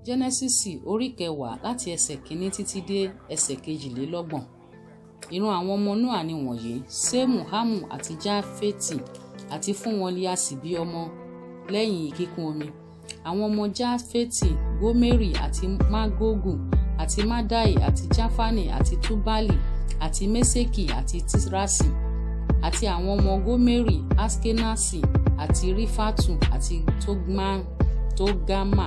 Jẹ́nẹ́sísì orí kẹwàá láti ẹsẹ̀ kìíní títí dé ẹsẹ̀ kejìlélọ́gbọ̀n. Ìran àwọn ọmọ Nóà ni wọ̀nyí: Ṣémù, Hámù àti Jáfétì, àti fún wọn li a sì bí ọmọ lẹ́yìn kíkún omi. Àwọn ọmọ Jáfétì: Gómérì àti Mágógù àti Mádàì àti Jáfánì àti Túbálì àti Méṣèkì àti Tírásì. Àti àwọn ọmọ Gómérì: Aṣkenasi àti Rífátù àti Tógámà.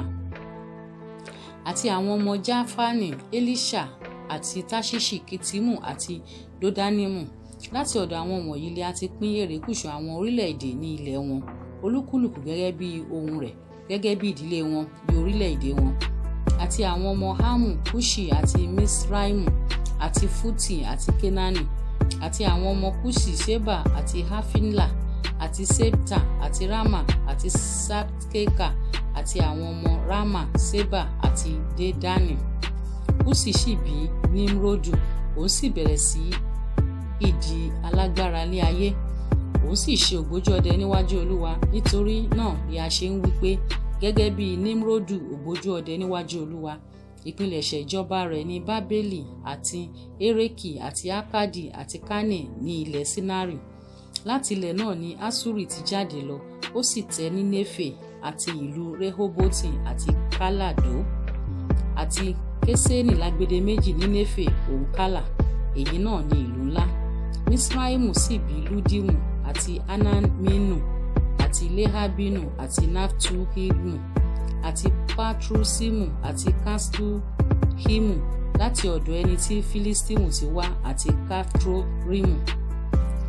Àti àwọn ọmọ Jáfánì: Eliṣa àti Taṣiṣi, Kittimu àti Dodánímù. Láti ọ̀dọ̀ àwọn wọ̀nyí li a ti pín erékùṣù àwọn orílẹ̀-èdè ní ilẹ̀ wọn, olúkúlùkù gẹ́gẹ́ bí ohun rẹ̀, gẹ́gẹ́ bí ìdílé wọn ní orílẹ̀-èdè wọn. Àti àwọn ọmọ Hámù: Kuṣi àti Misraimu àti Fútì àti Kénáánì. Àti àwọn ọmọ Kuṣi: Ṣeba àti Hafila àti Sebta àti Rama àti Sabteka. Àti àwọn ọmọ Rama: Ṣeba àti Dedani. Kuṣi sì bí Nimrodu, òun sì bẹ̀rẹ̀ sí í di alágbára ní ayé. Òun sì ṣe ògbójú ọdẹ níwájú Olúwa. Nítorí náà ni a ṣe ń wí pé, gẹ́gẹ́ bí Nimrodu, ògbójú ọdẹ níwájú Olúwa. Ìpilẹ̀ṣẹ̀ ìjọba rẹ̀ ní Bábélì àti Érèkì àti Akkadi àti Kalne ní ilẹ̀ Ṣinari. Láti ilẹ̀ náà ni Aṣuri ti jáde lọ, ó sì tẹ́ Nínéfè àti ìlú Rehoboti àti Káládò àti Kéṣẹ́nì lágbede méjì Nínéfè òun Kálà, èyí náà ní ìlú ńlá. Misraimu sì bí Ludimu àti Anaminu àti Lehabinu àti Naftuhimu àti Patrusimu àti Kasluhimu, láti ọ̀dọ̀ ẹni tí Filistimu ti wá, àti Kaftorimu.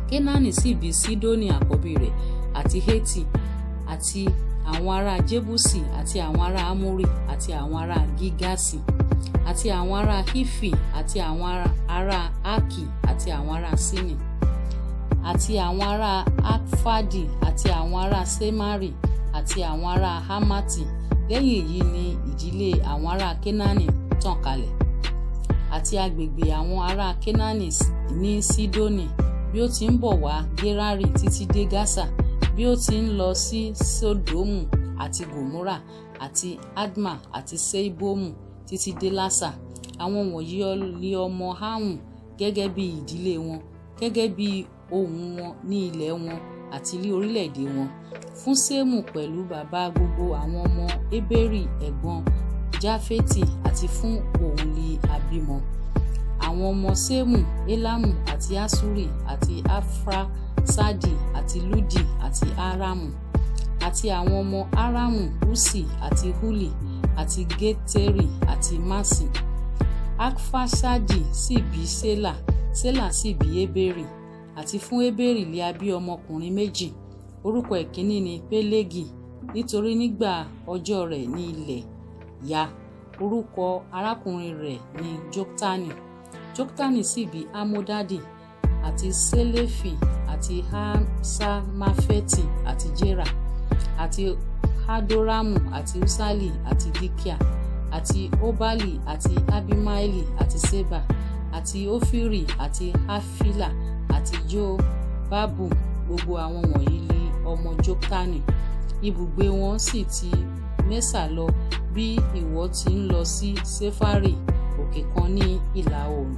Kénáánì sì bí Sidoni àkọ́bí rẹ̀, àti Heti àti àwọn ará Jébúsì àti àwọn ará Amórì àti àwọn ará Gígásì àti àwọn ará Hífì àti àwọn ará Ákì àti àwọn ará Sini àti àwọn ará Arfadi àti àwọn ará Semari àti àwọn ará Hamati. Lẹ́yìn èyí ni ìdílé àwọn ará Kénáánì tàn kálẹ̀. Àti agbègbè àwọn ará Kénáánì ní Sidoni, bí ó ti ń bọ̀ wá Gerari títí dé Gasa, bí ó ti ń lọ sí Sodomu àti Gòmórà àti Adma àti Ṣeiboimu títí dé Lasa. Àwọn wọ̀nyí li ọmọ Hámù gẹ́gẹ́ bí ìdílé wọn, gẹ́gẹ́ bí ohùn wọn ní ilẹ̀ wọn àti ní orílẹ̀-èdè wọn. Fún Ṣémù pẹ̀lú baba gbogbo àwọn ọmọ Ébérì ẹ̀gbọ́n Jáfétì, àti fún òun li a bímọ. Àwọn ọmọ Ṣémù: Elamu àti Aṣuri àti Arfaṣadi àti Ludi àti Aramu. Àti àwọn ọmọ Aramu: Usi àti Huli àti Geteri àti Maṣi. Arfaṣadi sì bí Ṣela, Ṣela sì bí Ébérì. Àti fún Ébérì li a bí ọmọkùnrin méjì. Orúkọ èkínní ní Pélégi, nítorí nígbà ọjọ́ rẹ̀ ní ilẹ̀ ya. Orúkọ arákùnrin rẹ̀ ní Joktani. Joktani sì bí Almodadi àti Ṣelefi àti Haṣarmafeti àti Jera àti Hadoramu àti Usali àti Dikia àti Obali àti Abimaeli àti Ṣeba àti Ofiri àti Hafila àti Jobabu. Gbogbo àwọn wọ̀nyí li ọmọ Joktani. Ibùgbé wọn sì ti Meṣa lọ bí ìwọ ti ń lọ sí Ṣefari, òkè kan ní ìlà oòrùn.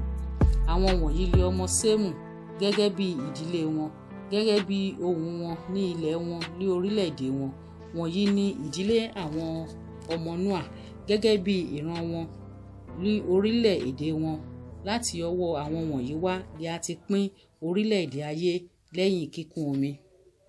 Àwọn wọ̀nyí li ọmọ Ṣémù gẹ́gẹ́ bí ìdílé wọn, gẹ́gẹ́ bí ohùn wọn ní ilẹ̀ wọn ní orílẹ̀-èdè wọn. Wọ̀nyí ni ìdílé àwọn ọmọ Nóà gẹ́gẹ́ bí ìran wọn ní orílẹ̀-èdè wọn. Láti ọwọ́ àwọn wọ̀nyí wá li a ti pín orílẹ̀-èdè ayé lẹ́yìn kíkún omi.